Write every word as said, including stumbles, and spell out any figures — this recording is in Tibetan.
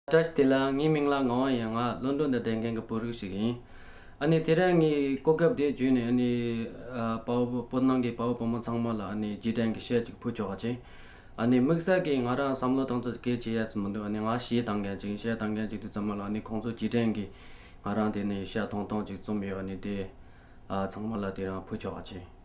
བཀྲ་ཤིས་བདེ་ལེགས། ངའི་མིང་ལ་ངག་དབང་ཡིན། ང་ལོན་ཌོན་དུ་བསྡད་མཁན་གྱི་བོད་རིགས་ཤིག་ཡིན། ཨ་ནི་དེ་རིང་ངའི་གོ་སྐབས་དེ་བརྒྱུད་ནས་ཨ་ནི་ཨ་དཔའ་བོ་བོད་ནང་གི་དཔའ་བོ་བུ་མོ་ཚང་མ་ལ་ཨ་ནི་རྗེས་དྲན་གྱི་གཞས་ཅིག་ཕུལ་ཆོག་ག་བྱས། ཨ་ནི་དམིགས་བསལ་གྱིས་ང་རང་བསམ་བློ་གཏོང་ཚོད་སྐད་ཆ་ཡ་ཙམ་མི་འདུག་ཨ་ནི་ང་གཞས་བཏང་མཁན་ཅིག་ཡིན། གཞས་བཏང་མཁན་ཅིག་དུས་ཙམ་པ་ལ་ཨ་ནི་ཁོང་ཚོ་རྗེས་དྲན་གྱི་ང་རང་དེ་ནས་གཞས་ཐུང་ཐུང་ཅིག་རྩོམ་ཡོད། ཨ་ནི་དེ་ཨ་ཚང་མ་ལ་དེ་རིང་ཕུལ་ཆོག་ག་བྱས།